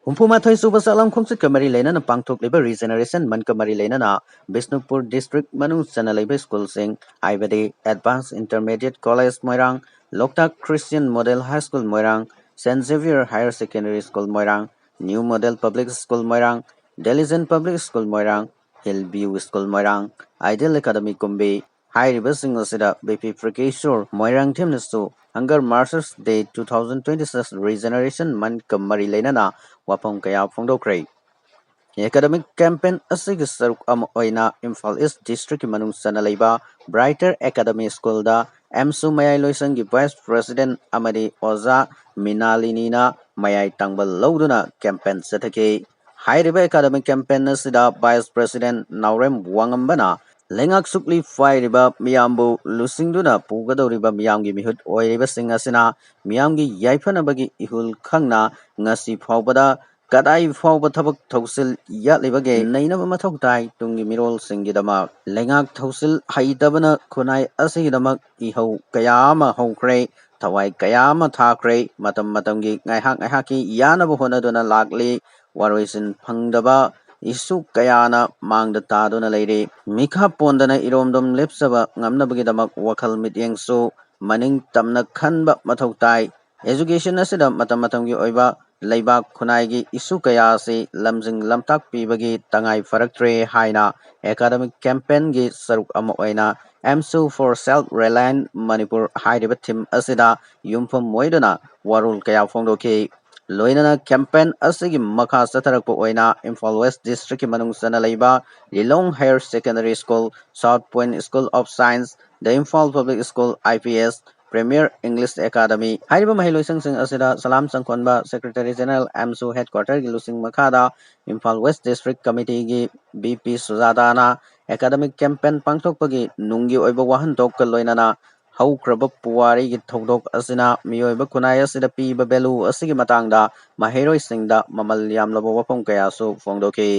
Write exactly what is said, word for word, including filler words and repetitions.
ꯍꯨꯝꯐꯨ ꯃꯥꯊꯣꯏ ꯁꯨꯕ ꯆꯥꯛꯂꯝ ꯈꯣꯡꯆꯠꯀ ꯃꯔꯤ ꯂꯩꯅꯅ ꯄꯥꯡꯊꯣꯛꯂꯤꯕ Regeneration Monthꯀ ꯃꯔꯤ ꯂꯩꯅꯅ ꯕꯤꯁꯅꯨꯄꯨꯔ district ꯃꯅꯨꯡ ꯆꯟꯅ ꯂꯩꯕ schoolꯁꯤꯡ ꯍꯥꯏꯕꯗꯤ Advanced Intermediate College ꯃꯣꯏꯔꯥꯡ, ꯂꯣꯛꯇꯥꯛ Christian Model High School ꯃꯣꯏꯔꯥꯡ, Saint Xavier Higher Secondary School ꯃꯣꯏꯔꯥꯡ, New Model Public School ꯃꯣꯏꯔꯥꯡ, Diligent Public School ꯃꯣꯏꯔꯥꯡ, Hillview School ꯃꯣꯏꯔꯥꯡ, Ideal Academy ꯀꯨꯝꯕꯤ ꯍꯥꯏꯔꯤꯕꯁꯤꯡ ꯑꯁꯤꯗ ꯕꯤ ꯄꯤ ꯄ꯭ꯔꯤꯀꯦꯁꯣꯔ ꯃꯣꯏꯔꯥꯡꯊꯦꯝꯅꯁꯨ Hunger Martyrs Day two thousand twenty six Regeneration Monthꯀ ꯃꯔꯤ ꯂꯩꯅꯅ ꯋꯥꯐꯝ ꯀꯌꯥ ꯐꯣꯡꯗꯣꯛꯈ꯭ꯔꯦ꯫ Academic campaign ꯑꯁꯤꯒꯤ ꯁꯔꯨꯛ ꯑꯃ ꯑꯣꯏꯅ ꯏꯝꯐꯥꯜ East districtꯀꯤ ꯃꯅꯨꯡ ꯆꯟꯅ ꯂꯩꯕ Brighter Academy Schoolꯗ ꯑꯦꯝꯁꯨ ꯃꯌꯥꯏꯂꯣꯏꯁꯪꯒꯤ vice president ꯑꯃꯗꯤ ꯑꯣꯖꯥ ꯃꯤꯅꯥꯂꯤꯅꯤꯅ ꯃꯌꯥꯏ ꯇꯪꯕ ꯂꯧꯗꯨꯅ campaign ꯆꯠꯊꯈꯤ꯫ ꯍꯥꯏꯔꯤꯕ academic campaign ꯑꯁꯤꯗ vice president ꯅꯥꯎꯔꯦꯝ ꯋꯥꯉꯝꯕꯅ ꯂꯩꯉꯥꯛ ꯁꯨꯛꯂꯤ ꯐꯥꯏꯔꯤꯕ ꯃꯤꯌꯥꯝꯕꯨ ꯂꯨꯆꯤꯡꯗꯨꯅ ꯄꯨꯒꯗꯧꯔꯤꯕ ꯃꯤꯌꯥꯝꯒꯤ ꯃꯤꯍꯨꯠ ꯑꯣꯏꯔꯤꯕꯁꯤꯡ ꯑꯁꯤꯅ ꯃꯤꯌꯥꯝꯒꯤ ꯌꯥꯏꯐꯅꯕꯒꯤ ꯏꯍꯨꯜ ꯈꯪꯅ ꯉꯁꯤ ꯐꯥꯎꯕꯗ ꯀꯗꯥꯏ ꯐꯥꯎꯕ ꯊꯕꯛ ꯊꯧꯁꯤꯜ ꯌꯥꯠꯂꯤꯕꯒꯦ ꯅꯩꯅꯕ ꯃꯊꯧ ꯇꯥꯏ꯫ ꯇꯨꯡꯒꯤ ꯃꯤꯔꯣꯜꯁꯤꯡꯒꯤꯗꯃꯛ ꯂꯩꯉꯥꯛ ꯊꯧꯁꯤꯜ ꯍꯩꯇꯕꯅ ꯈꯨꯟꯅꯥꯏ ꯑꯁꯤꯒꯤꯗꯃꯛ ꯏꯍꯧ ꯀꯌꯥ ꯑꯃ ꯍꯧꯈ꯭ꯔꯦ, ꯊꯋꯥꯏ ꯀꯌꯥ ꯑꯃ ꯊꯥꯈ꯭ꯔꯦ, ꯃꯇꯝ ꯃꯇꯝꯒꯤ ꯉꯥꯏꯍꯥꯛ ꯉꯥꯏꯍꯥꯛꯀꯤ ꯌꯥꯅꯕ ꯍꯣꯠꯅꯗꯨꯅ ꯂꯥꯛꯂꯤ꯫ ꯋꯥꯔꯣꯏꯁꯤꯟ ꯐꯪꯗꯕ issue ꯀꯌꯥꯅ ꯃꯥꯡꯗ ꯇꯥꯗꯨꯅ ꯂꯩꯔꯤ꯫ ꯃꯤꯈꯥ ꯄꯣꯟꯗꯅ ꯏꯔꯣꯝꯗꯣꯝ ꯂꯦꯞꯆꯕ ꯉꯝꯅꯕꯒꯤꯗꯃꯛ ꯋꯥꯈꯜ ꯃꯤꯠꯌꯦꯡꯁꯨ ꯃꯅꯤꯡ ꯇꯝꯅ ꯈꯟꯕ ꯃꯊꯧ ꯇꯥꯏ꯫ Education ꯑꯁꯤꯗ ꯃꯇꯝ ꯃꯇꯝꯒꯤ ꯑꯣꯏꯕ ꯂꯩꯕꯥꯛ ꯈꯨꯟꯅꯥꯏꯒꯤ issue ꯀꯌꯥ ꯑꯁꯤ ꯂꯝꯖꯤꯡ ꯂꯝꯇꯥꯛ ꯄꯤꯕꯒꯤ ꯇꯉꯥꯏ ꯐꯔꯛꯇ꯭ꯔꯦ ꯍꯥꯏꯅ academic campaignꯒꯤ ꯁꯔꯨꯛ ꯑꯃ ꯑꯣꯏꯅ ꯑꯦꯝꯁꯨ for Self Reliant Manipur ꯍꯥꯏꯔꯤꯕ theme ꯑꯁꯤꯗ ꯌꯨꯝꯐꯝ ꯑꯣꯏꯗꯨꯅ ꯋꯥꯔꯣꯜ ꯀꯌꯥ ꯐꯣꯡꯗꯣꯛꯈꯤ꯫ ꯂꯣꯏꯅꯅ campaign ꯑꯁꯤꯒꯤ ꯃꯈꯥ ꯆꯠꯊꯔꯛꯄ ꯑꯣꯏꯅ ꯏꯝꯐꯥꯜ West districtꯀꯤ ꯃꯅꯨꯡ ꯆꯟꯅ ꯂꯩꯕ ꯂꯤꯂꯣꯡ Higher Secondary School, South Point School of Science, The Imphal Public School, I P S, Premier English Academy ꯍꯥꯏꯔꯤꯕ ꯃꯍꯩꯂꯣꯏꯁꯪꯁꯤꯡ ꯑꯁꯤꯗ ꯁꯂꯥꯝ ꯆꯪꯈꯣꯟꯕ Secretary General ꯑꯦꯝꯁꯨ headquarterꯒꯤ ꯂꯨꯆꯤꯡ ꯃꯈꯥꯗ ꯏꯝꯐꯥꯜ West District Committeeꯒꯤ ꯚꯤ ꯄꯤ ꯁꯨꯖꯥꯇꯥꯅ academic campaign ꯄꯥꯡꯊꯣꯛꯄꯒꯤ ꯅꯨꯡꯒꯤ ꯑꯣꯏꯕ ꯋꯥꯍꯟꯊꯣꯛꯀ ꯂꯣꯏꯅꯅ ꯍꯧꯈ꯭ꯔꯕ ꯄꯨꯋꯥꯔꯤꯒꯤ ꯊꯧꯗꯣꯛ ꯑꯁꯤꯅ ꯃꯤꯑꯣꯏꯕ ꯈꯨꯟꯅꯥꯏ ꯑꯁꯤꯗ ꯄꯤꯕ value ꯑꯁꯤꯒꯤ ꯃꯇꯥꯡꯗ ꯃꯍꯩꯔꯣꯏꯁꯤꯡꯗ ꯃꯃꯜ ꯌꯥꯝꯂꯕ ꯋꯥꯐꯝ ꯀꯌꯥꯁꯨ ꯐꯣꯡꯗꯣꯛꯈꯤ꯫